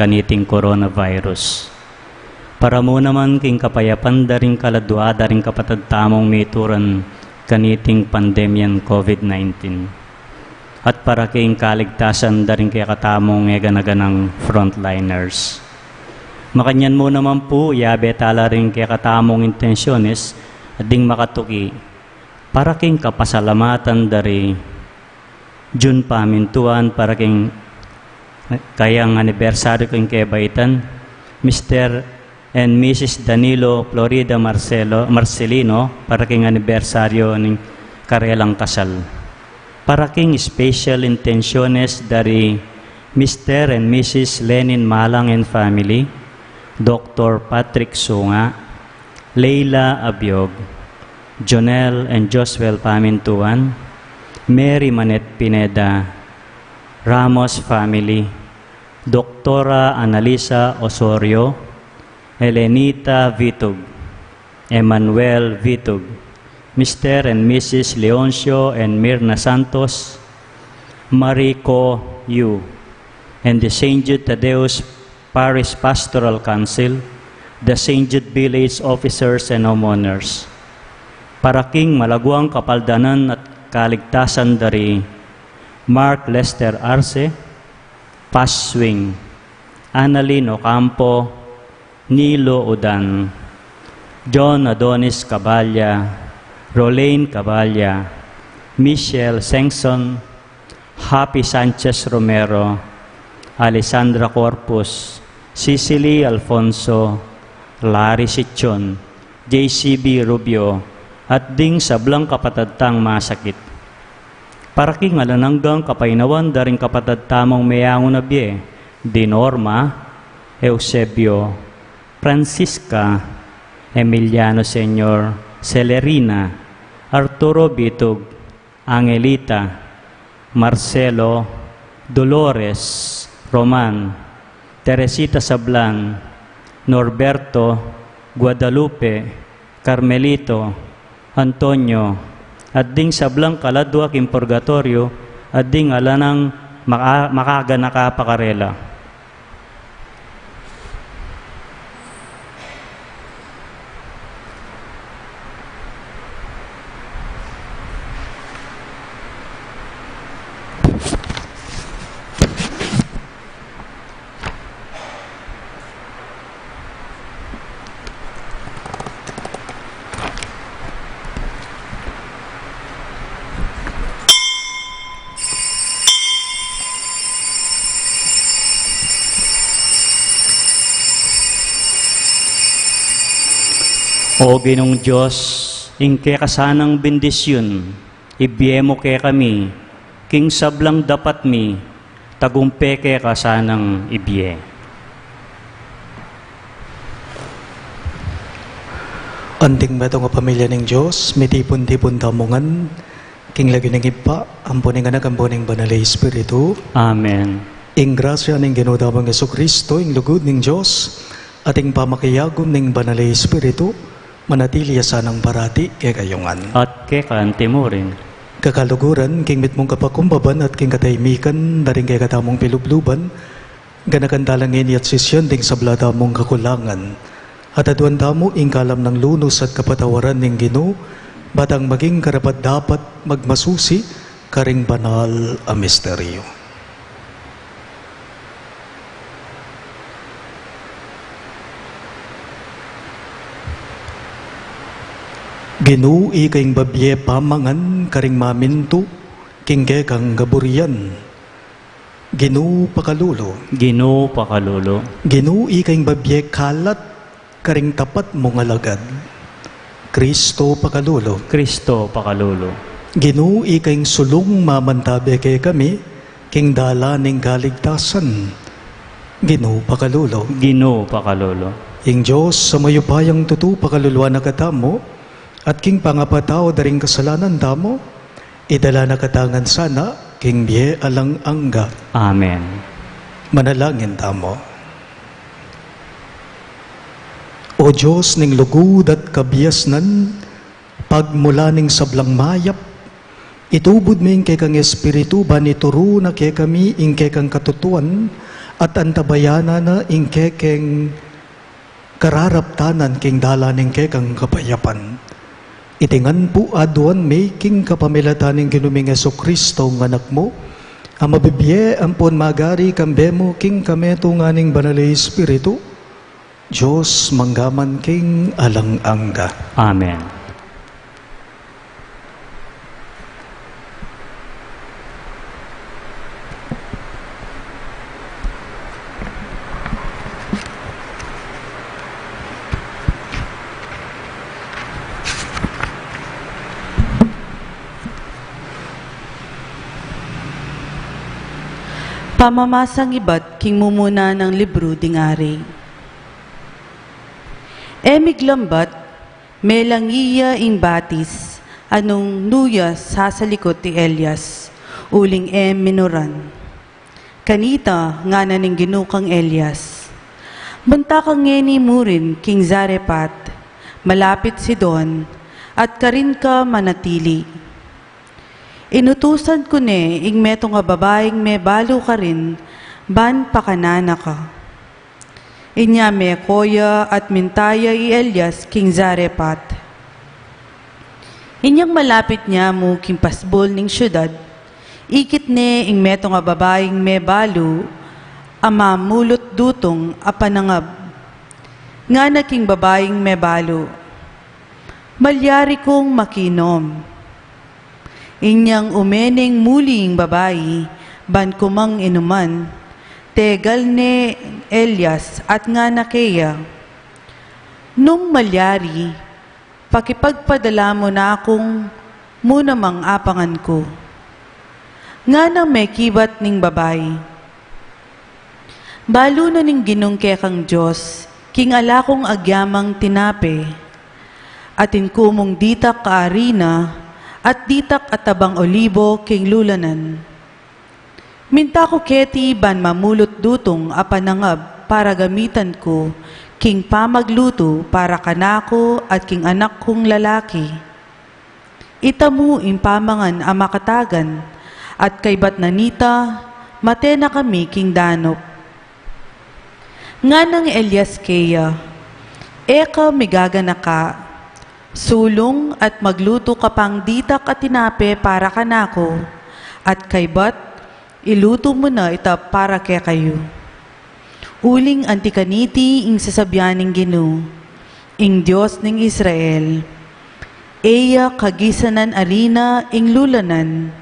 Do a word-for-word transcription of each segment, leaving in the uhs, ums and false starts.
kaniting coronavirus. Para mu naman king kapayapan da ring kaladua da ring kapatad tamung mituran kaniting pandemyan COVID nineteen. At para king kaligtasan da ring kekatamung e gana-ganang frontliners. Makanyan mu naman pu, yabe tala ring kekatamung intensyones, at ding makatuki, para king kapasalamatan da ri Jun Pamintuan, para king kayang anibersaryo king kebaitan, Mister and Missus Danilo Florida Marcelo, Marcelino, para king anibersaryo ning karelang kasal. Para king special intensyones da ri Mister and Missus Lenin Malang and family, Doktor Patrick Sunga, Leila Abiog, Jonel and Josuel Pamintuan, Mary Manette Pineda, Ramos family, Doktora Analisa Osorio, Elenita Vitug, Emmanuel Vitug, Mister and Missus Leoncio and Mirna Santos, Mariko Yu, and the Saint Jude Thaddeus Parish Pastoral Council, the Saint Jude Village officers and homeowners. Para king malaguang kapaldanan at kaligtasan da ri Mark Lester Arce, Paz Swing, Annalyn Ocampo, Nilo Udan, John Adonis Caballa, Rolane Caballa, Michelle Sengson, Happy Sanchez Romero, Alessandra Corpus, Cecily Alfonso, Larry Sichon, J C B Rubio, at ding sablang kapatad tang masakit. Para king alang anggang kapainawan da ring kapatad tamung meyangu na bie, di Norma, Eusebio, Francisca, Emiliano Senior, Celerina, Arturo Bitug, Angelita, Marcelo, Dolores, Roman, Teresita Sablan, Norberto, Guadalupe, Carmelito, Antonio, at ding sablang kaladua king purgatoryo, at ding ala nang maka-, makaganaka pa karela. O Ginung Dios, ing keka sanang bendisyun, ibie mu kekami, king sablang dapat mi, tagumpe keka sanang ibie. Anting metung a pamilya ning Dios, mitipun-tipun tamu ngan, king lagyu ning Ibpa, ampo ning Anak, ampo ning Banal a Espiritu. Amen. Ing grasya ning Ginu tamung Jesucristo, ing lugud ning Dios, at ing pamakiagum ning Banal a Espiritu, manatili ya sanang parati kekayu ngan. At keka anti mu rin. Kakaluguran, king mitmung kapakumbaban at king katahimikan, da ring kekatamung pilubluban, ganakan tala ngeni at sisian ding sabla tamung kakulangan. At aduan tamu ing kalam nang lunus at kapatawaran ning Ginu, ba tang maging karapat-dapat magmasusi karing banal a misteryo. Ginu, ika ing babie pamangan karing mamintu king kekang kaburian. Ginu, pakalulu. Ginu, pakalulu. Ginu, ika ing babie kalat karing tapat mung alagad. Kristo, pakalulu. Kristo, pakalulu. Ginu, ika ing sulung mamantabe kekami king dalan ning kaligtasan. Ginu, pakalulu. Ginu, pakalulu. Ing Dios a mayupayang tutu pakaluluan na katamu, at king pangapatawad da ring kasalanan tamu, idala na katamu ngan sana king bie alang angga. Amen. Manalangin tamu. O Dios ning lugud at kabiasnan, pagmula ning sablang mayap, itubud mu ing kekang Espiritu, ban ituru na kekami ing kekang katutuan, At antabayanan na ing kekeng kararaptanan king dalan ning kekang kapayapan. Iti ngan pu aduan mi king kapamilatan ning Ginu ming Jesucristo nga Anak mu, a mabibie ampon magari kambe mu king kametungan ning Banal a Espiritu, Dios mangga man king alang angga. Amen. Pamamasang ibat king mumuna nang libru ding ari. E miglambat, melangi ya ing batis, a nung nu ya sasalikut i Elias, uling e minuran. Kanita, ngana ning Ginu kang Elias, munta ka ngeni murin king Zarephath, malapit Sidon, at karin ka manatili. Inutusan ku ne ing metung a babaing mebalu karin ban pakanan na ka. Inya meko ya at minta ya i Elias king Zarephath. Inyang malapit ne mu king pasbul ning siudad, ikit ne ing metung a babaing mebalu a mamulut dutung a panangab. Ngana king babaing mebalu, "Malyari kung makinom?" Inyang ume neng muli ing babai ban kumang inuman, tegal ne Elias at ngana keya, "Nung malyari, pakipagpadala mu na kung mu namang apangan ku." Nganang mekibat ning babai, "Balu na ning Ginung kekang Dios king ala kung agyamang tinape, atin ku mung ditak a arina at ditak a tabang olibo king lulanan. Minta ku keti ban mamulut dutung a panangab para gamitan ku king pamaglutu para kanaku at king anak kung lalaki. Ita mu ing pamangan a makatagan, at kaybat na nita, mate na kami king danup." Nganang Elias keya, "E ka migaganaka. Sulung at maglutu ka pang ditak a tinape para kanaku, at kaybat ilutu mu na ita para kekayu. Uling anti kaniti ing sasabian ning Ginu, ing Dios ning Israel, e ya kagisanan arina ing lulanan,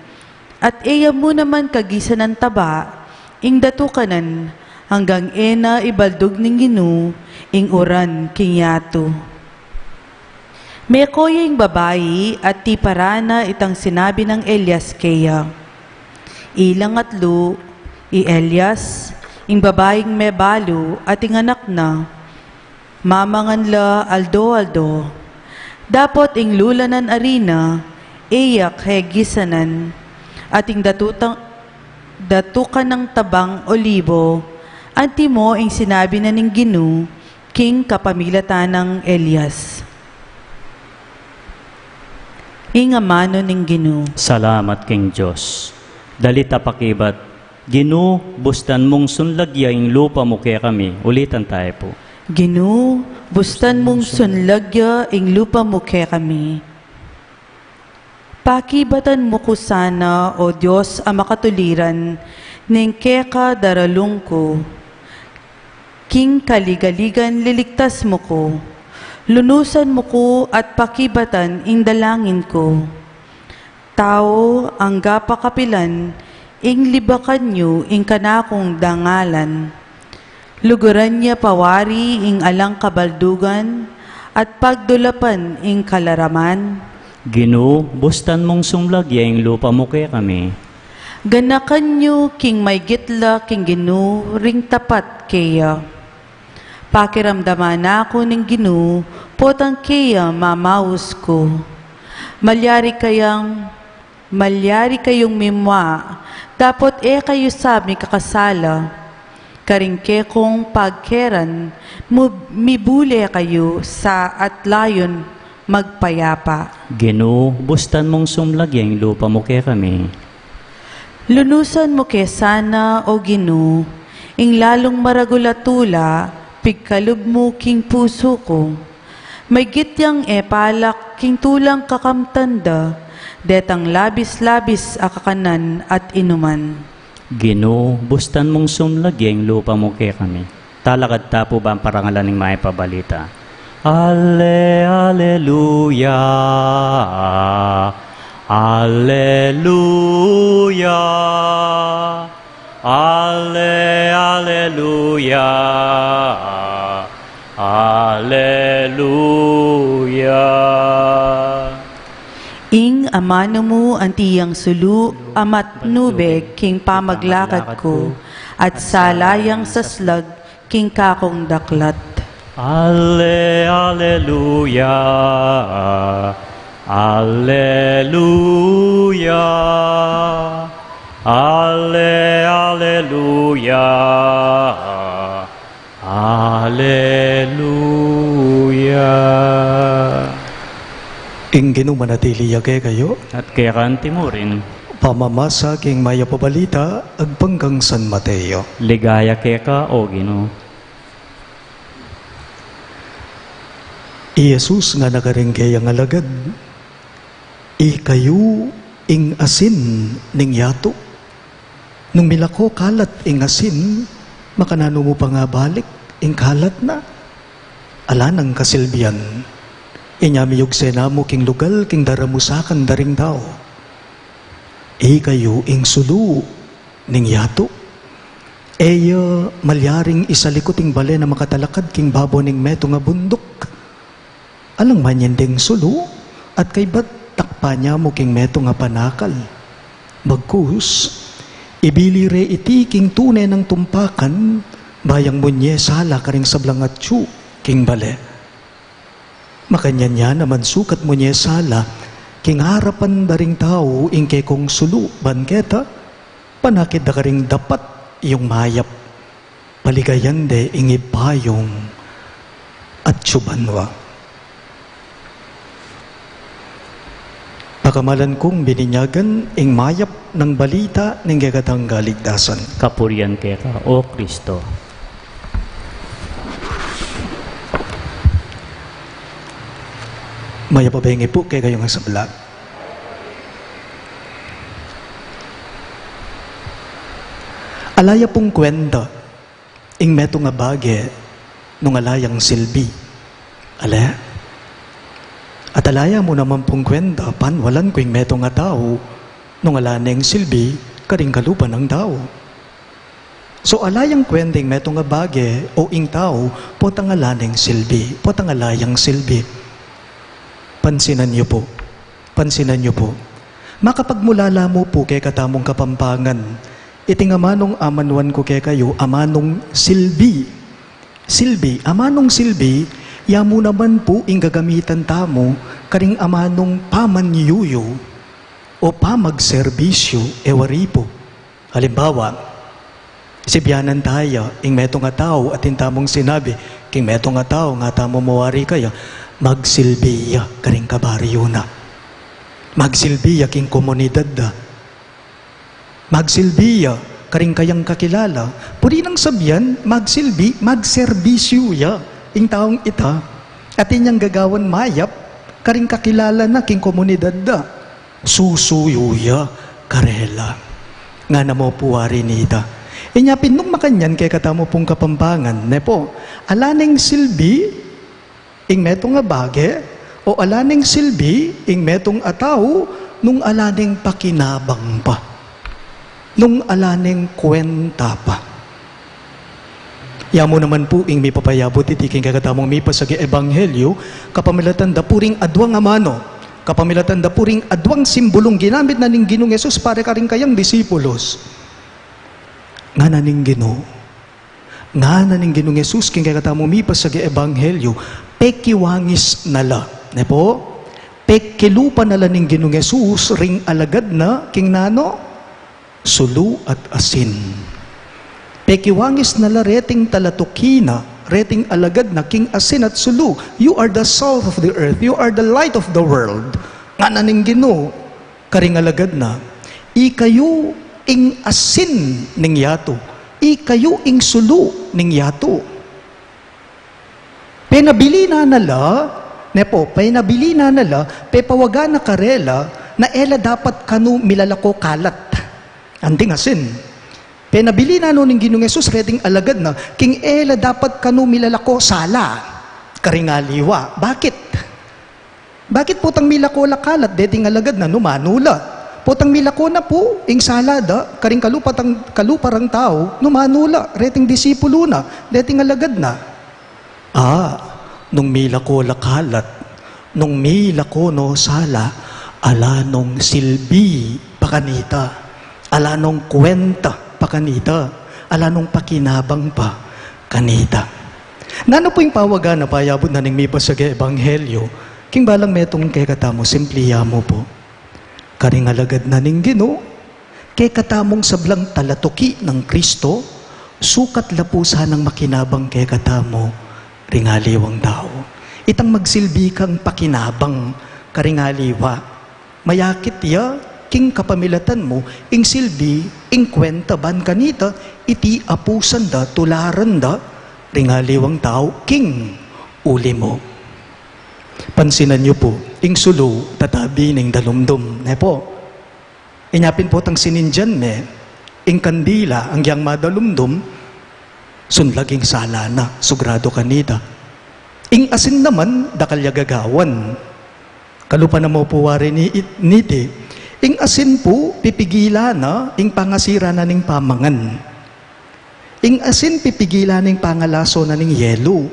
at e ya mu naman kagisanan taba ing datukanan, anggang e na ibaldug ning Ginu ing uran king yatu." Meko ya ing babai at tiparan na itang sinabi nang Elias keya. Ilang atlu, i Elias, ing babaing mebalu at ing anak na, mamangan la aldo-aldo. Dapot ing lulanan arina, e ya kagisanan, at ing datuta-, datukan nang tabang olibo, antimo ing sinabi na ning Ginu king kapamilatan nang Elias. Ing amanu ning Ginu. Salamat king Dios. Dalit a pakibat, Ginu, bustan mung sunlag ya ing lupa mu kekami. Ulitan tayo po. Ginu, bustan mung sunlag ya ing lupa mu kekami. Pakibatan mu ku sana, O Dios a makatuliran, ning keka daralung ku. King kaligaligan liligtas mu ku. Lunusan mu ku at pakibatan ing dalangin ku. Tau, angga pa kapilan ing libakan yu ing kanakung dangalan. Luguran ya pawari ing alang kabaldugan, at pagdulapan ing kalaraman. Ginu, bustan mung sumlag ya ing lupa mu kekami. Ganakan yu king maygit la king Ginu ring tapat keya. Pakiramdaman na ku ning Ginu, potang keya mamaus ku. Malyari kayang, malyari kayung mimua, dapot e kayu sa mikakasala. Karing kekong pagkeran, mu-, mibule kayu sa at layun magpayapa. Ginu, bustan mung sumlag ya ing lupa mu kekami. Lunusan mu ke sana, O Ginu, Ing lalung maragul a tula, pigkalub mu king pusu ku. Maygit yang e palak king tulang kakamtan da, detang labis-labis a kakanan at inuman. Ginu, bustan mung sumlag ya ing lupa mu kekami. Talakad ta pu ban parangalan ing mayap a balita. Ale, aleluya, aleluya, ale, aleluya, aleluya. Ing amanu mu anti yang sulu a matnubeg king pamaglakad ku, at sala yang saslag king kakung daklat. Ale, aleluya, aleluya, ale, aleluya, aleluya. Ing Ginu manatili ya kekayu. At keka mu rin. Pamamasa king mayap a balita agpang kang San Mateo. Ligaya keka, o Ginu. I Jesus ngana karing keyang alagad, "Ikayu ing asin ning yatu. Nung milako kalat ing asin, makananu mu pa nga balik ing kalat na? Ala nang kasilbian. Inya miyugse na mu king lugal king daramusakan da ring tau. Ikayu ing sulu ning yatu. E ya malyaring isalikut ing bale na makatalakad king babo ning metung a bunduk. Alang manyan deng sulu, at kaybat takpan ya mu king metung a panakal. Bagkus, ibili re iti king tune nang tumpakan, ba yang munye sala karing sablang atyu king bale. Makanyan ya naman sukat munye sala king arapan da ring tau ing kekong sulu, ban keta, panakit da karing dapat yung mayap. Paligayan de ing Ibpa yung atyu banua." Pakamalan kung bininyagan, ing mayap nang balita ning kekatang kaligtasan. Kapurian keka, O Kristo. Mayap a bengi pu kekayung sabla. Ala ya pung kwenta ing metung a bage nung ala yang silbi. Ale? At ala ya mu naman pung kwenta, panwalan ku ing metung a tau nung ala neng silbi karing kalupa nang tau. So, ala yang kwenta ing metung a bage o ing tau, potang ala neng silbi, potang ala yang silbi. Pansinan yu pu. Pansinan yu pu. Makapagmulala mu pu kekatamung Kapampangan, iting amanung amanuan ku kekayu, amanung silbi. Silbi, amanung silbi, ya mu naman pu ing gagamitan tamu karing amanung pamanyuyu o pamagserbisyu, e wari pu. Halimbawa, sibyanan taya ing metung a tau, atin tamung sinabi king metung a tau, ngana tamu, mu wari kaya, magsilbi ya karing kabaryu na. Magsilbi ya king komunidad da. Magsilbi ya karing kayang kakilala. Pwede nang sabian, magsilbi, magserbisyu ya ing taung ita. Atin yang gagawan mayap karing kakilala na king komunidad da. Susuyu ya karela. Ngana mu pu wari nita. Inya pin nung makanyan kekatamu pung Kapampangan, ne pu, ala neng silbi ing metung a bage, o ala neng silbi ing metung a tau, nung ala neng pakinabang pa, nung ala neng kwenta pa. Ya mu naman pu ing mipapayabut iti king kekatamung mipasage ebanghelyu, kapamilatan da pu ring aduang amanu, kapamilatan da pu ring aduang simbolung ginamit na ning Ginung Jesus para karing kayang disipulos. Ngana ning Ginu, ngana ning Ginung Jesus king kekatamung mipasage ebanghelyu, pekiwangis na la, ne pu? Pekilupa na la ning Ginung Jesus ring alagad na king nanu? Sulu at asin. Pekiwangis na la reting talatuki na, reting alagad na king asin at sulu. "You are the salt of the earth. You are the light of the world." Ngana ning Ginu karing alagad na, "Ikayu ing asin ning yatu. Ikayu ing sulu ning yatu. Penabilin na la, ne pu, penabilin na la, pepawagan na karela, na e la dapat kanu milalako kalat. Anting asin. Penabilin na no ning Ginung Jesus reting alagad na, king e la dapat kanu milalako sala. Karing aliwa. Bakit? Bakit potang milako la kalat, deting alagad na, nu manu la? Potang milako na pu ing sala da, karing kalupa tang, kalupa rang tau, nu manu la, reting disipulu na, deting alagad na. A, nung milako la kalat, nung milako no sala, ala nong silbi pa kanita, ala nong kwenta pa kanita, ala nong pakinabang pa kanita. Nanu pu ing pawagan na payabut na ning mipasage ebanghelyo, king balang metung kekatamu, simpli ya mu pu. Karing alagad na ning Ginu, kekatamung sablang talatuki nang Kristo, sukat la pu sanang makinabang kekatamu ring aliwang tau. Itang magsilbi kang pakinabang karing aliwa. Mayakit ya, king kapamilatan mu, ing silbi, ing kwenta ban kanita, iti apusan da, tularan da, ring aliwang tau, king uli mu. Pansinan yu pu, ing sulu, tatabi ning dalumdum, ne pu? Inya pin potang sinindian me, ing kandila, agyang madalumdum, sunlag ing sala na, sugradu kanita. Ing asin naman, dakal ya gagawan. Kalupa na mu pu wari ni, niti. Ing asin pu, pipigilan na, ing pangasira na ning pamangan. Ing asin pipigilan ning pangalaso na ning yelu.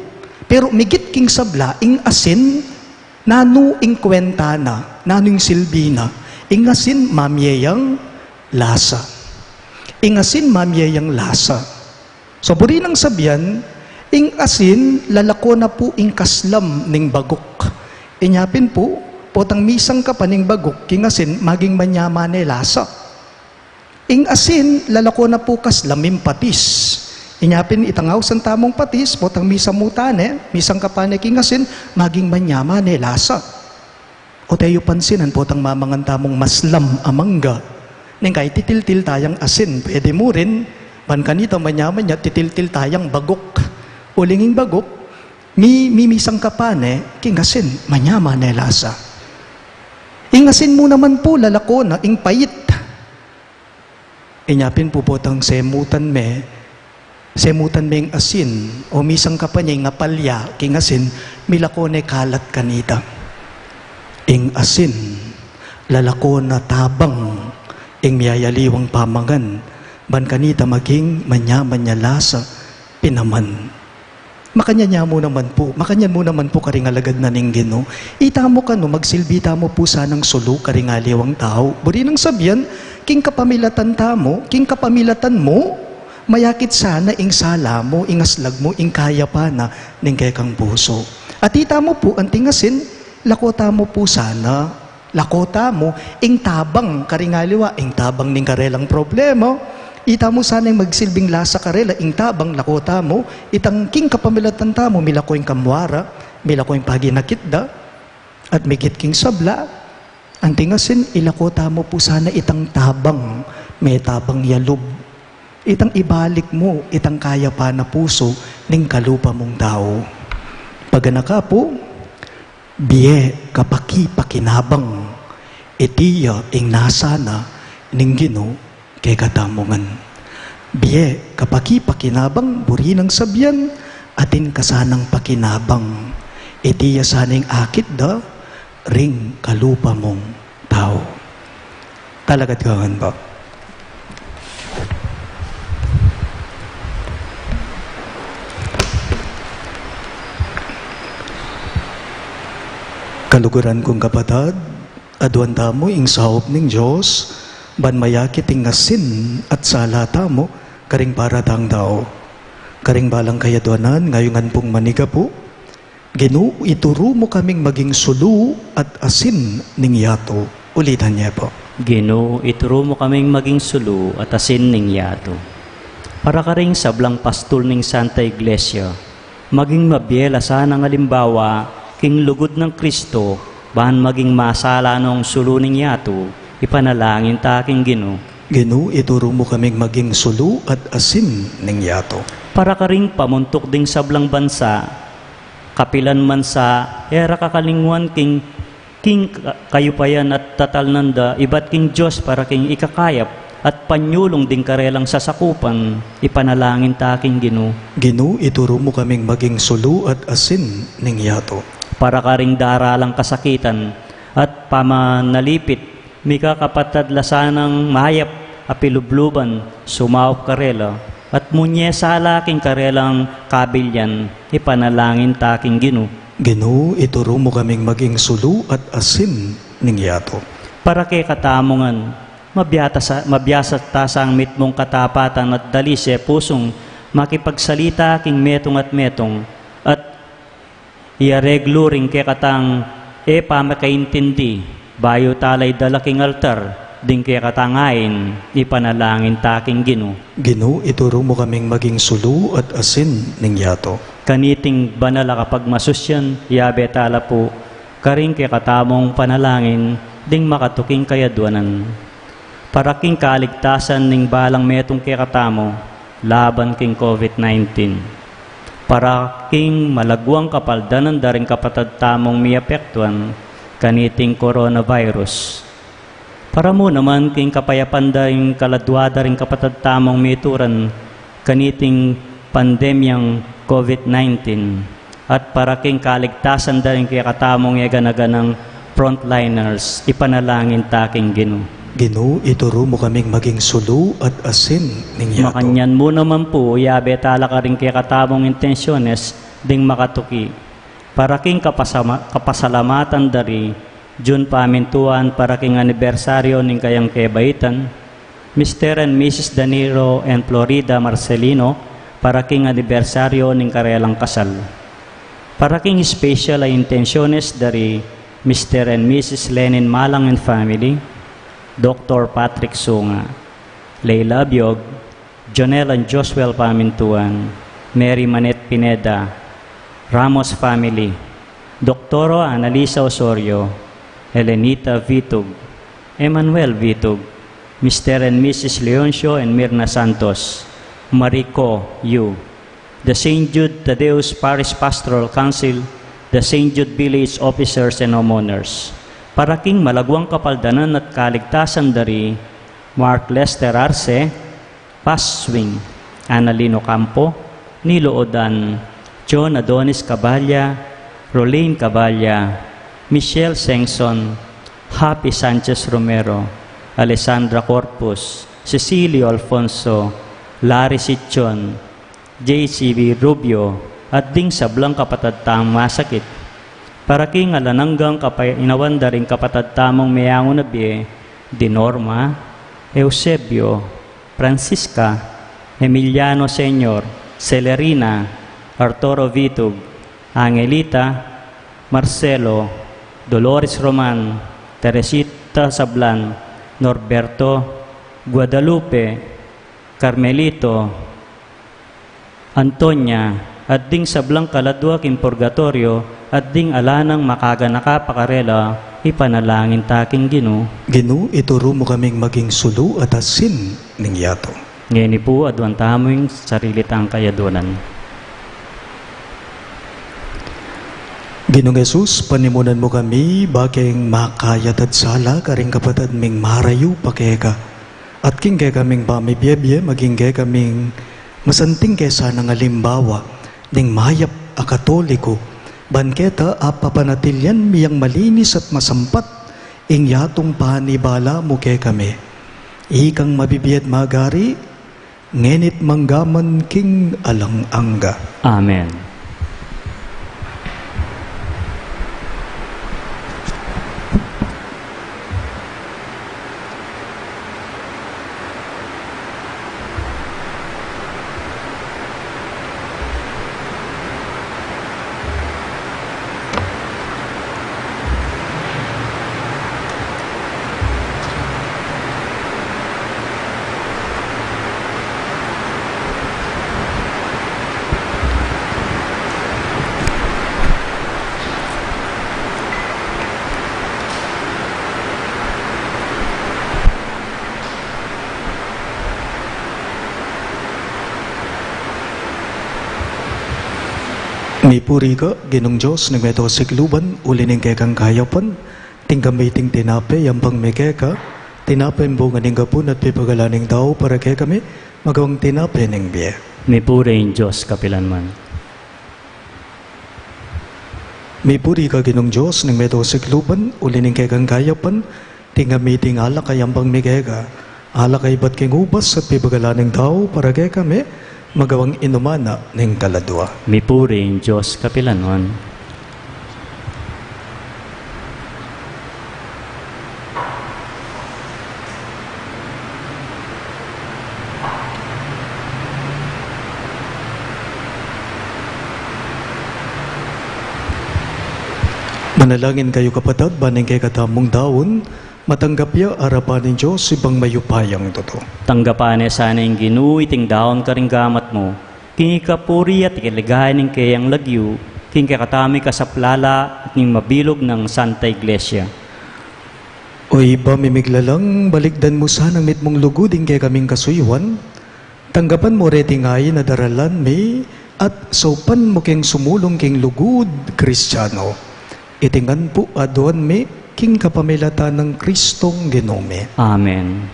Pero migit king sabla, ing asin, nanu ing kwenta na, nanu ing silbi na, ing asin mamie yang lasa. Ing asin mamie yang lasa. So, buri nang sabian, ing asin, lalako na pu ing kaslam ning baguk. Inya pin pu, potang misangkapan ing baguk, king asin, maging manyaman ne lasa. Ing asin, lalako na pu kaslam ing patis. Inya pin itang ausan tamung patis, potang misamutan ne, misangkapan ne king asin, maging manyaman ne lasa. O teyu pansinan potang mamangan tamung maslam a mangga. Neng kai titiltil tayang asin, pwede mu rin, ban kanita manyaman ya, titiltil tayang baguk. Uling ing baguk, mi, mi, misangkapan ne, king asin, manyaman ne lasa. Ing asin mu naman pu, lalako na, ing pait. Inya pin pu potang semutan me, semutan me ing asin, o misangkapan ya ing apalya, king asin, milako ne kalat kanita. Ing asin, lalako na tabang, ing miyayaliwang pamangan, ban kanita maging manyaman ya lasa, pinaman. Makanyan ya mu naman pu, makanyan mu naman pu karing alagad na ning Ginu. Itamu kanu, magsilbi tamu pu sanang sulu karing aliwang tau. Buri nang sabian, king kapamilatan tamu, king kapamilatan mu, mayakit sana ing sala mu, ing aslag mu, ing kayapan na ning kekang pusu. At itamu pu, anting asin, lako tamu pu sana. Lako tamu, ing tabang karing aliwa, ing tabang ning karelang problema, itamu sana ing magsilbing lasa karela, ing tabang lako tamu, itang king kapamilatan tamu, milako ing kamwara, milako ing paginakit da, at migit king sabla, anting asin, ilako tamu pu sana itang tabang, metabang ya lub. Itang ibalik mu, itang kayapan a pusu, ning kalupa mung tau. Paganaka pu, bie kapakipakinabang, iti ya ing nasa na ning Ginu kekatamu ngan. Bie kapakipakinabang, buri nang sabian, atin ka sanang pakinabang, iti ya sana ing akit da ring kalupa mung tau. Talakad ka ngan pu. Kaluguran kung kapatad, aduan tamu ing saup ning Dios, ban mayakit ing asin at sala tamu karing para tang tau. Karing balang kayaduanan, ngayungan pung manigapu, Ginu, ituru mu kaming maging sulu at asin ning yatu. Ulitan ye pu. Ginu, ituru mu kaming maging sulu at asin ning yatu. Para karing sablang pastul ning Santa Iglesia, maging mabie la sanang alimbawa king lugud nang Kristo, ban maging masala nong sulu ning yatu, ipanalangin ta king Ginu. Ginu, ituru mu kaming maging sulu at asin ning yatu. Para karing pamuntuk ding sablang bansa, kapilan man sa e ra kakalingwan king, king ka-, kayupayan at tatalnan da ibat king Dios para king ikakayap at panyulung ding karelang sasakupan, ipanalangin ta king Ginu. Ginu, ituru mu kaming maging sulu at asin ning yatu. Para karing daralang kasakitan at pamanalipit, mika kapatad la sanang mayap a pilubluban, sumaup karela, at munye sala king karelang kabilyan, ipanalangin ta king Ginu. Ginu, ituru mu kaming maging sulu at asin ning yatu. Para kekatamu ngan, mabiasa, mabiasa ta sang mitmung katapatan at dalise pusung makipagsalita king metung at metung, at iareglu ring kekatang e pamakaintindi, bayu ta la idala king altar ding kekatang ain, ipanalangin ta king Ginu. Ginu, ituru mu kaming maging sulu at asin ning yatu. Kaniting banal a kapagmasusyan, yabe ta la pu karing kekatamung panalangin ding makatuking kayadwanan. Para king kaligtasan ning balang metung kekatamu laban king COVID nineteen. Para king malagwang kapaldanan da ring kapatad tamung miapektuan kaniting coronavirus. Para mu naman king kapayapan da ring kaladwa da ring kapatad tamung mituran kaniting pandemyang COVID nineteen, at para king kaligtasan da ring kekatamung e gana-ganang frontliners, ipanalangin ta king Ginu. Ginu, ituru mu kaming maging sulu at asin ning yatu. Makanyan mu naman pu, yabe ta la karing kekatamung intensyones ding makatuki. Para king kapasama-, kapasalamatan da ri Jun Pamintuan para king anibersaryo ning kayang kebaitan, Mister and Missus Danilo and Florida Marcelino, para king anibersaryo ning karelang kasal. Para king special a intensyones da ri Mister and Missus Lenin Malang and family, Doktor Patrick Sunga, Leila Abiog, Jonel and Josuel Pamintuan, Mary Manette Pineda, Ramos family, Doktoro Annalisa Osorio, Elenita Vitug, Emmanuel Vitug, Mister and Missus Leoncio and Mirna Santos, Mariko Yu, the Saint Jude Thaddeus Parish Pastoral Council, the Saint Jude Village Officers and Homeowners. Para king malagwang kapaldanan at kaligtasan da ri Mark Lester Arce, Paswing, Annalyn Ocampo, Nilo Odan, John Adonis Caballa, Rolene Caballa, Michelle Sengson, Happy Sanchez Romero, Alessandra Corpus, Cecilio Alfonso, Larry Sichon, J C B Rubio, at ding sablang kapatad tang masakit. Para king alang anggang kapainawan da ring kapatad tamung meangu na bie, di Norma, Eusebio, Francisca, Emiliano Senior, Celerina, Arturo Vitug, Angelita, Marcelo, Dolores Roman, Teresita Sablan, Norberto, Guadalupe, Carmelito, Antonia, at ding sablang kaladua king purgatoryo, at ding ala nang makaganaka pa karela, ipanalangin ta king Ginu. Ginu, ituru mu kaming maging sulu at asin ning yatu. Ngeni pu, aduan tamu ing sarili tang kayaduanan. Ginung Jesus, panimunan mu kami, bakeng makayatad sala karing kapatad ming marayu pa keka. At king kekaming pamibiebie, maging kekaming masanting ke sanang alimbawa ning mayap a Katoliko, ban keta apapanatilyan mi yang malinis at masampat ing yatung panibala mu kekami. Ikang mabibie at magari, ngeni't manggaman king alang angga. Amen. Mipuri ka, Ginung Dios ning meto kasikluban, uli ning kekang kayapan, tinggap mi iting tinape, yampang mi keka, tinape ing bunga ning gapun at pipagalan ning tau para kekami, magawang tinape ning bie. Mipuri ing Dios kapilanman. Mipuri ka, Ginung Dios ning meto kasikluban, uli ning kekang kayapan, tinggap mi iting alak a yampang mi keka, alak a ibat king ubas at pipagalan ning tau para kekami, magawang inuman na ning kaladua. Mipuri ing Dios kapilanman. Manalangin kayu, kapatad, ban ing kekatamung daun, matanggap ya arapan ning Dios, Ibpang mayupayang tutu. Tanggapan na sana ning Ginu iting daun karing gamat mu, king ikapuri at ikaligaya ning keyang lagyu, king kekatamung kasaplalan at ning mabilug nang Santa Iglesia. O Ibpa ming miglalang, balikdan mu sana ning mitmung lugud ing kekaming kasuyuan, tanggapan mu reting ain a daralan mi, at saupan mu keng sumulung king lugud Kristiano. Iti ngan pu aduan mi king kapamilatan nang Kristong Ginu mi. Amen.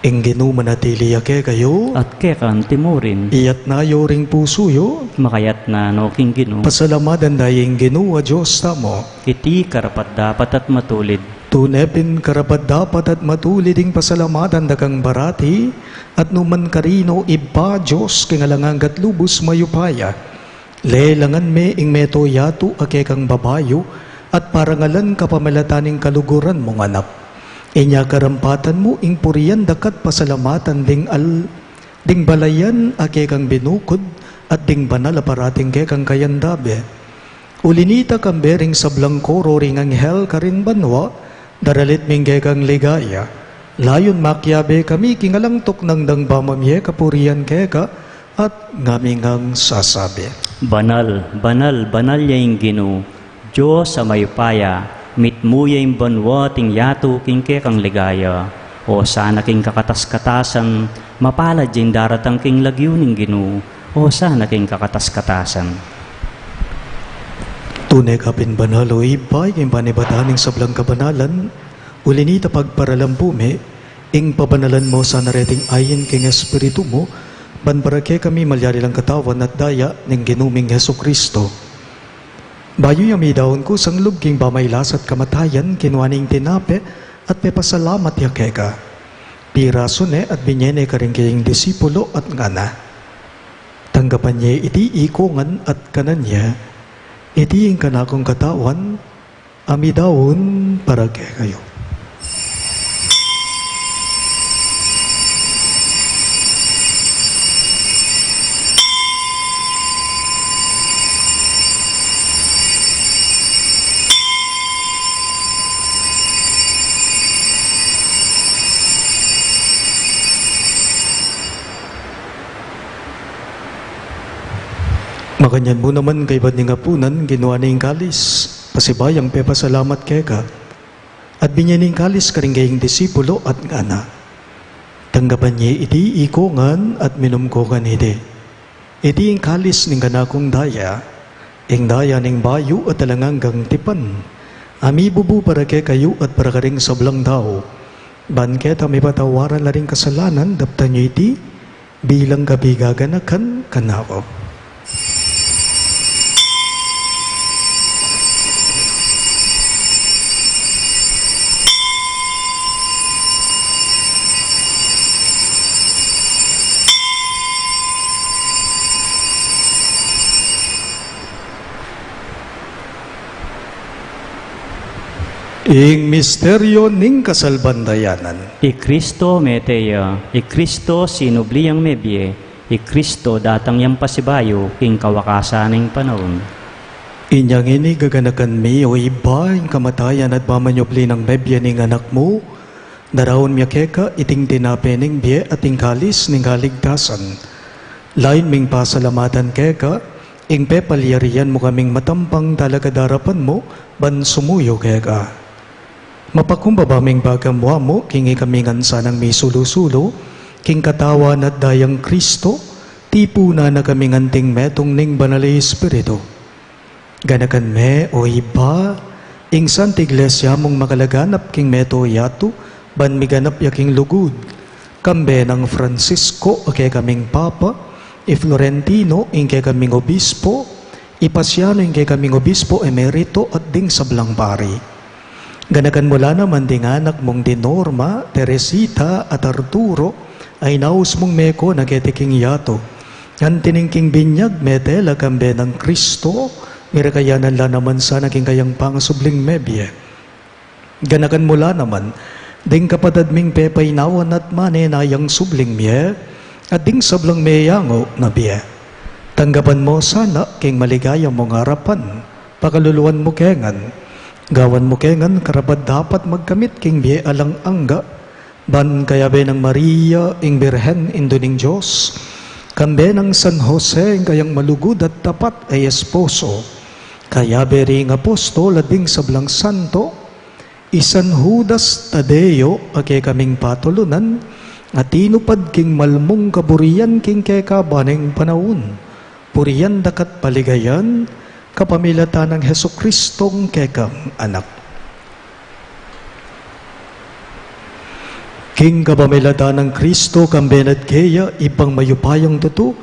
Ing Ginu manatili ya kekayu. At keka mu rin. Iyatas yu ring pusu yu. Makayatas no king Ginu. Pasalamatan da ing Ginu a Dios tamu. Iti karapat-dapat at matulid. Tune pin karapat-dapat at matulid ing pasalamatan da kang parati, at nukaman karin, O Ibpa, Dios king alang angga at lubus mayupaya. Lelangan me ing meto yatu a kekang babayu, at parangalan kapamilatan ning kaluguran mung anak. Inya karampatan mu ing purian da ka at pasalamatan ding al-, ding balayan a kekang binukud, at ding banal a parating kekang kayandabe. Uli nita, kambe ring sablang koro ring anghel karin banua, daralit mi ing kekang ligaya. Layun makiabe kami king alang tuknang dang pamamie kapurian keka, at ngami ngang sasabi: Banal, banal, banal ya ing Ginu, Dios a mayupaya, mitmu ya ing banua at ing yatu king kekang ligaya. Osana king kakatas-katasan, mapalad ya ing daratang king lagyu ning Ginu, Osana king kakatas-katasan. Tune ka pin banal, O Ibpa, king panibatan ning sablang kabanalan, uli nita pagparalan pu mi, ing pabanalan mu sana reting ain king Espiritu mu, ban para kekami malyari lang katawan at daya ning Ginu ming Jesucristo. Bayu ya midaun kusang lub king pamagkasakit at kamatayan, kinua ne ing tinape, at pepasalamat ya keka. Pirasu ne at binye ne karing keyang disipulo at ngana: Tanggapan ye iti ikongan at kanan ye, iti ing kanakung katawan, a midaun para kekayu. Makanyan mu naman, kaybat ning apunan, kinua ne ing kalis, pasibayung pepasalamat keka, at binye ne ing kalis karing kayang disipulo at ngana: Tanggapan ye iti ikongan at minum ko kaniti. Iti ing kalis ning kanakung daya, ing daya ning bayu at alang anggang tipan, a mibubu para kekayu at para karing sablang tau, ban keta mipatawaran la ring kasalanan. Daptan yu iti bilang kapaganakan kanaku. Ing misteryu ning kasalpantayanan. I Kristo mete ya, i Kristo sinubli yang mebie, i Kristo datang yang pasibayu king kawakasan ning panaun. Inya ngeni gaganakan mi, o Ibpa, ing kamatayan at pamanyubli nang mebie ning Anak mu, daraun mi keka iting tinape ning bie at ing kalis ning kaligtasan. Layun ming pasalamatan keka ing pepalyarian mu kaming matampang talakad king arapan mu ban sumuyu keka. Mapakumbaba ming pagamuan mu king ikami ngan sanang misulu-sulu king katawan at dayang Kristo, tipunan na kaming anting metung ning Banal a Espiritu. Ganakan me, o Ibpa, ing Santa Iglesia mung makalaganap king mabilug a yatu, ban miganap ya king lugud. Kambe nang Francisco a kekaming Papa, i Florentino ing kekaming Obispo, i Pasiano ing kekaming Obispo Emerito at ding sablang pari. Ganakan mu la naman ding anak mung di Norma, Teresita, at Arturo, a inaus mung meko na keti king yatu. Anti ning king binyag, mete la kambe nang Kristo, mirakayanan la naman sana king kayang pangasubling mebie. Ganakan mu la naman ding kapatad ming pepainawan at manenayang subling mie, at ding sablang meyangu na bie. Tanggapan mu sana king maligaya mung arapan, pakaluluan mu ke ngan, gawan mu ke ngan karapat-dapat magkamit king bie alang angga, ban kayabe nang Maria, ing Birhen, Indu ning Dios, kambe nang San Jose, ing kayang malugud at tapat a esposo, kayabe ring apostol at ding sablang santo, i San Judas Tadeo a kekaming patulunan, a tinupad king malmung kaburian king keka baneng panaun. Purian da ka at paligayan, kapamilatan nang Jesucristong kekang Anak. King kapamilatan nang Kristo, kambe na at keya, Ibpang mayupayang tutu,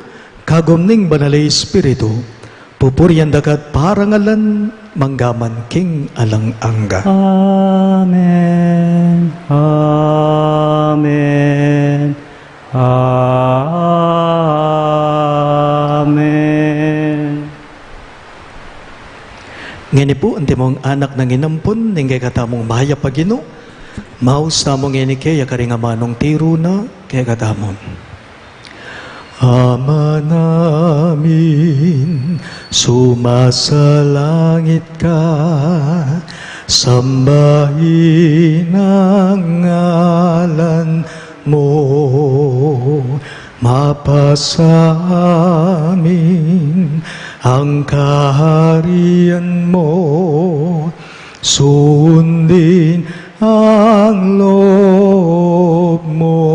kagum ning Banal a Espiritu, pupurian da ka at parangalan, manggaman king alang angga. Amen. Amen. Amen. Ngeni pu, antimong anak nang inampun ning kekatamung mayap a Ginu, maus tamu ngeni keya karing amanung tiru na kekatamu. Ama namin, sumasalangit ka, sambahin ang ngalan mo, mapasa amin ang kaharian mo, sundin ang loob mo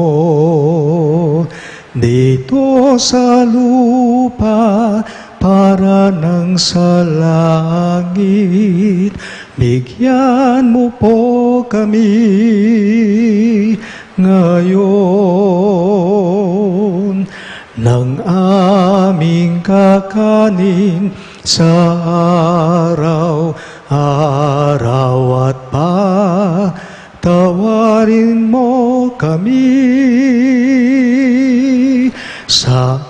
dito sa lupa para nang sa langit. Bigyan mo po kami ngayon ng aming kakanin sa araw-araw at patawarin mo kami sa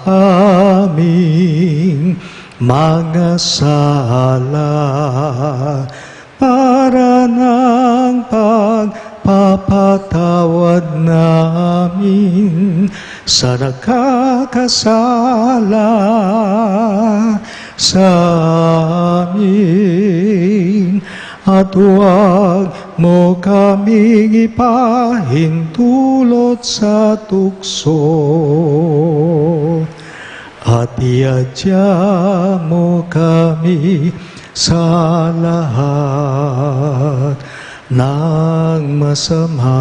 aming mga sala para ng pagpapatawad namin sa nakakasala sa amin. At huwag mo kaming ipahintulot sa tukso, at iadya mo kami sa lahat ng masama.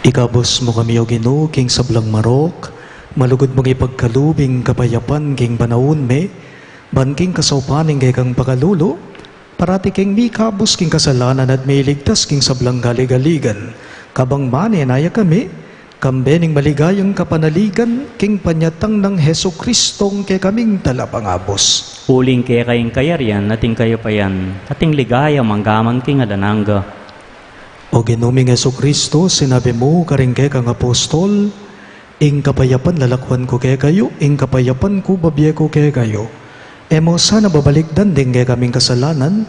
Ikabus mo kami, O Ginu, king sablang marok, malugud mong ipagkalub ing kapayapan king panaun mi, ban king kasaupan ning kekang pakalulu, parati keng mikabus king kasalanan at miligtas king sablang galigaligan, kabang manenaya kami, kambe ning maligayang kapanaligan king panyatang nang Jesucristong kekaming Talapangabus. Uling keka ing kayarian at ing kayapayan at ing ligaya manggaman king alang angga. O Ginu ming Jesucristo, sinabi mu karing kekang apostol, ing kapayapan lalakwan ku kekayu, ing kapayapan ku babie ku kekayu. E mu sana babalikdan ding kekaming kasalanan,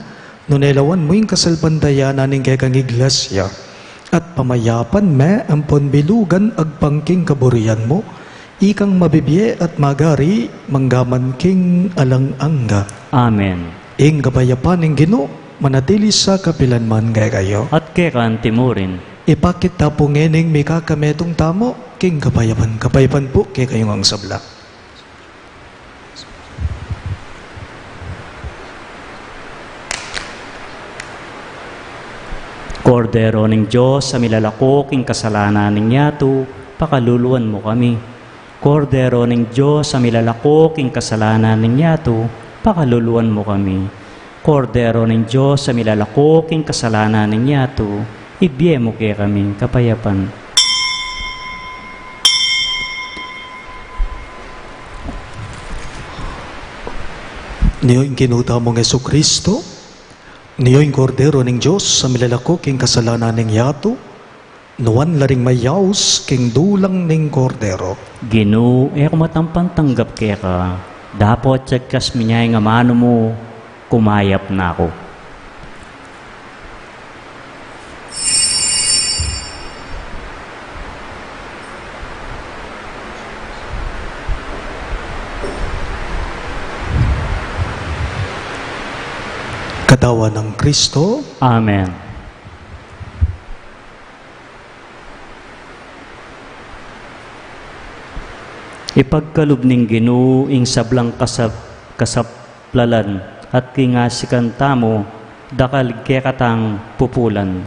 nune lawan mu ing kasalpantayanan ning kekang Iglesia, at pamayapan me ampon bilugan agpang king kaburian mu, ikang mabibie at magari manggaman king alang angga. Amen. Ing kapayapan ning Ginu manatili sa kapilan man kekayu. At keka antimurin. Ipakit ta pu ngening mikakametung tamu king kapayapan. Kapayapan pu kekayu ngang sabla. Kordero ning Dios, a milalako king kasalanan ning yatu, pakaluluan mu kami. Kordero ning Dios, a milalako king kasalanan ning yatu, pakaluluan mu kami. Kordero ning Dios, a milalako king kasalanan ning yatu, ibie mu kekami ing kapayapan. Nio ing Ginu tamung Jesucristo, nio ing Kordero ning Dios, a milalako king kasalanan ning yatu, nuan la ring mayaus king dulang ning Kordero. Ginu, e ku matampang tanggap keka, dapot yagkas mu ing amanu mu, kumayap na ku. Katawan nang Kristo. Amen. Ipagkalub ning Ginu ing sablang kasap-, kasaplalan at king asikan tamu, dakal kekatang pupulan.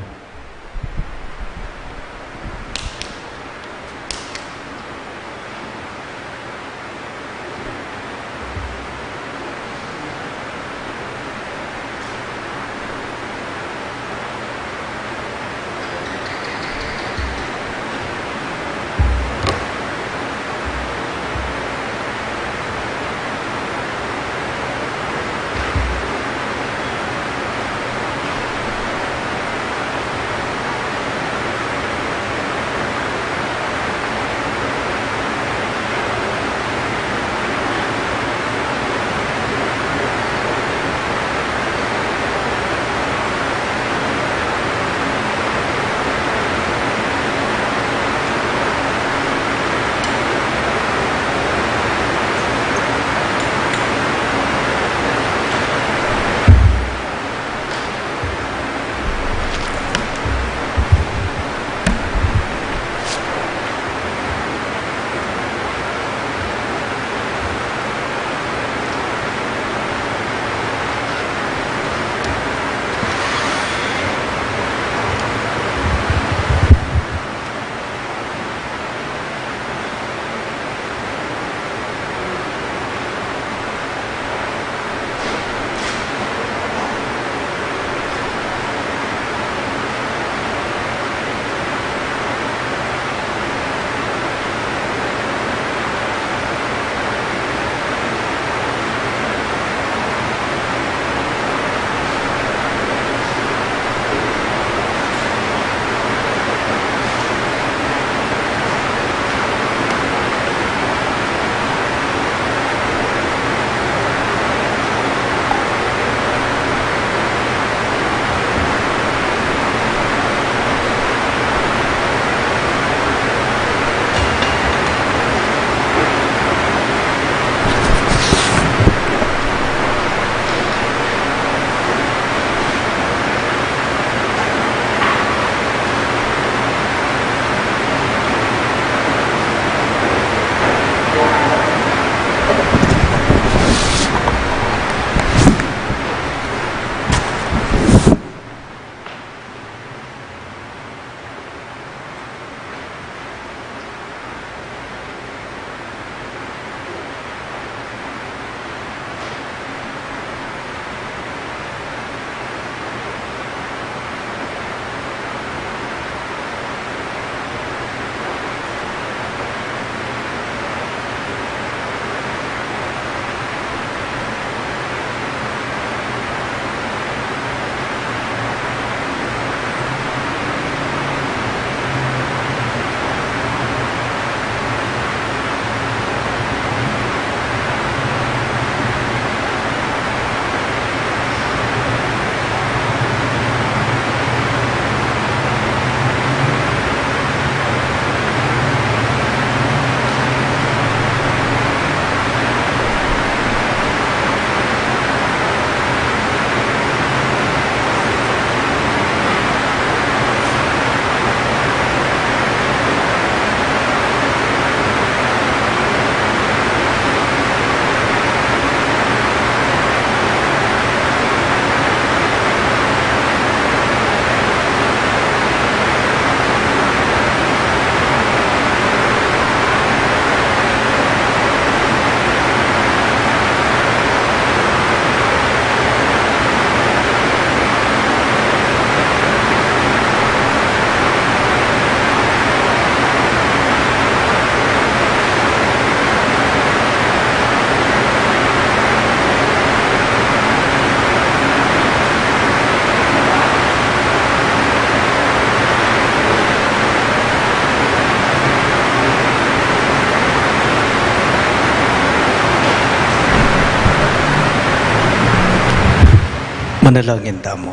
Manalangin tamu.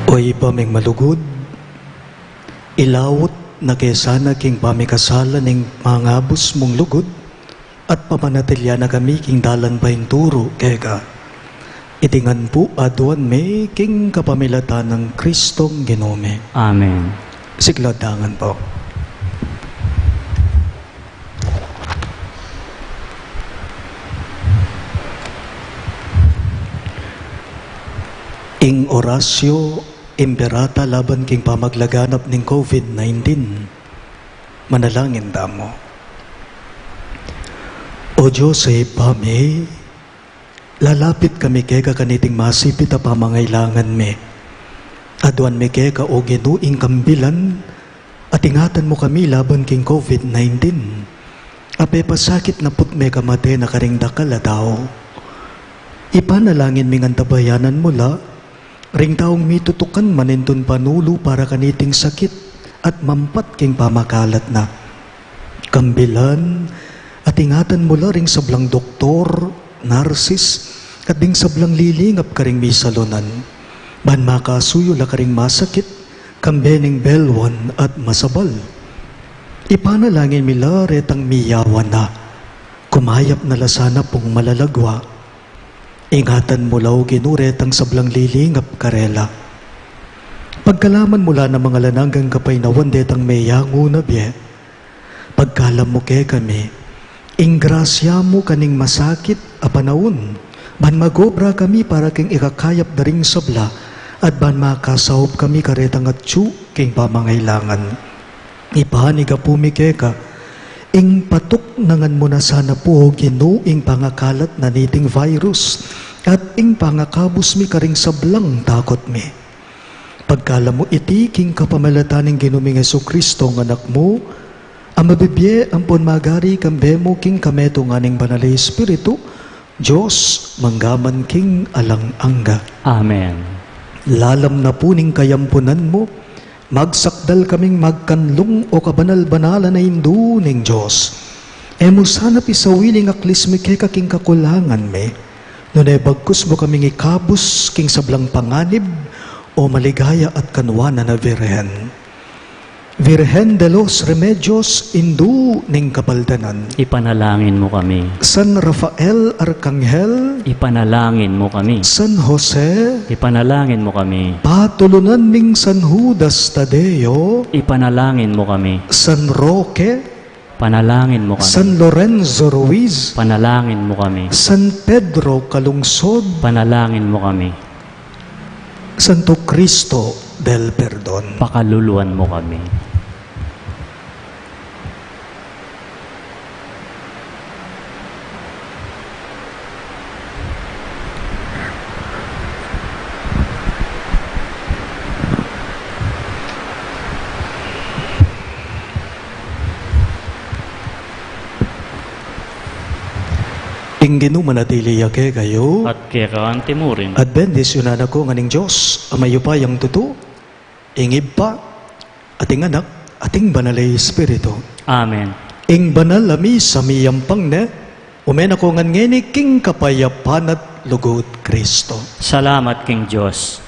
O Ibpa ming malugud, ilaut na ke sana king pamikasala ning mangabus mung lugud, at pamanatilian na kami king dalan painturu keka. Iti ngan pu aduan mi king kapamilatan nang Kristong Ginu mi. Amen. Sikladangan pu. Ing Oratio Imperata laban king pamaglaganap ning COVID nineteen. Manalangin tamu. O Dios a Ibpa mi, lalapit kami keka kaniting masipit a pamangailangan mi. Aduan mi keka, o Ginu, ing kambilan, at ingatan mu kami laban king COVID nineteen. A pepasakit na pu't mekamate na karing dakal a tau. Ipanalangin mi ngan tabayanan mu la ring taung mitutukan manintun panulu para kaniting sakit at mampat king pamakalat na. Kambilan at ingatan mu la ring sablang doktor, narsis, at ding sablang lilingap karing misalunan, ban makasuyu la karing masakit, kambe ning belwan at masabal. Ipanalangin mi la retang miyawan na, kumayap na la sana pung malalagwa. Ingatan mu la, o Ginu, retang sablang lilingap karela. Pagkalaman mu la na mangalananggang kapaynawan detang meyangu na bie. Pagkalam mu kekami ing grasya mu kaning masakit a panaun, ban magobra kami para king ikakayap da ring sabla, at ban makasaup kami karetang atyu king pamangailangan. Ipanigapu mi keka ing patuknangan mu na sana pu, o Ginu, ing pangakalat na niting virus, at ing pangakabus mi karing sablang takut mi. Pagkalam mu iti king kapamilatan ning Ginu ming Jesucristo, a Anak mu, a mabibie ampon magari kambe mu king kametungan ning Banal a Espiritu, Dios, mangga man king alang angga. Amen. Lalam na pu ning kayampunan mu, magsakdal kaming magkanlung, o kabanal-banalan a Indu ning Dios. E mu sana pisawili ing aklis mi keka king kakulangan mi, nune bagkus mu kaming ikabus king sablang panganib, o maligaya at kanwanan a Virgen. Virgen de los Remedios, Indu ning Kapaldanan. Ipanalangin mu kami. San Rafael Arkanghel. Ipanalangin mu kami. San Jose. Ipanalangin mu kami. Patulunan ning San Judas Tadeo. Ipanalangin mu kami. San Roque. Panalangin mu kami. San Lorenzo Ruiz. Panalangin mu kami. San Pedro Calungsod. Panalangin mu kami. Santo Cristo del Perdon. Pakaluluan mu kami. Ing Ginu manatili ya kekayu. At keka antimurin. At bendisyunan na ko ngan ning Dios a mayupayang tutu, ing Ibpa, at ing Anak, at ing Banal a Espiritu. Amen. Ing banal a misa miyampang ne, ume na ko ngan ngeni king kapayapan at lugud Kristo. Salamat king Dios.